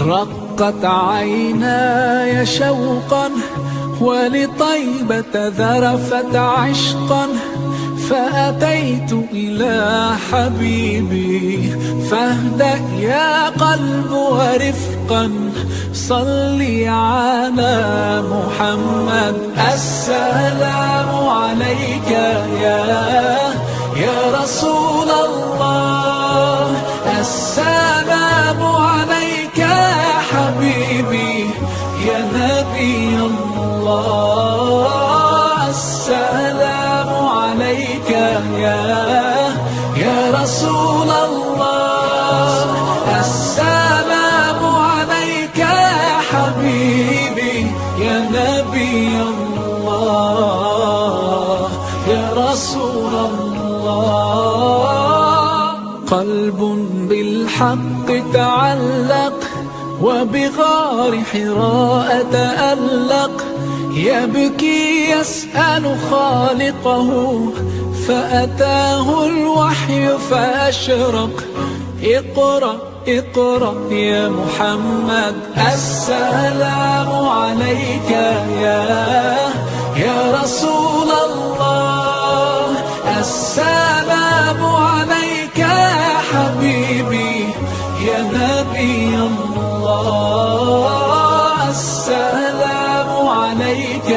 رقت عيناي شوقا ولطيبة ذرفت عشقا، فأتيت إلى حبيبي فاهدأ يا قلب ورفقا، صلي على محمد. السلام عليك يا رسول الله، السلام عليك يا حبيبي يا نبي الله، السلام عليك يا رسول الله، السلام عليك يا حبيبي يا نبي الله، يا رسول الله. قلب بالحق تعلق وبغار حراء تألق، يبكي يسأل خالقه فأتاه الوحي فأشرق. اقرأ اقرأ يا محمد. السلام عليك يا رسول الله، السلام عليك يا حبيبي يا نبي الله، السلام عليك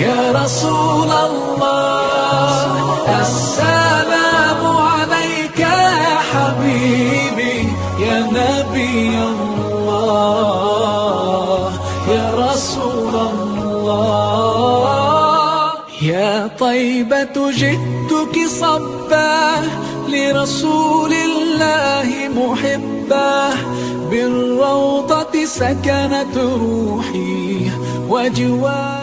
يا رسول الله، السلام عليك يا حبيبي يا نبي الله، يا رسول الله. يا طيبة جئتك صبا لرسول الله محبا، بالروضة سكنت روحي وجواري.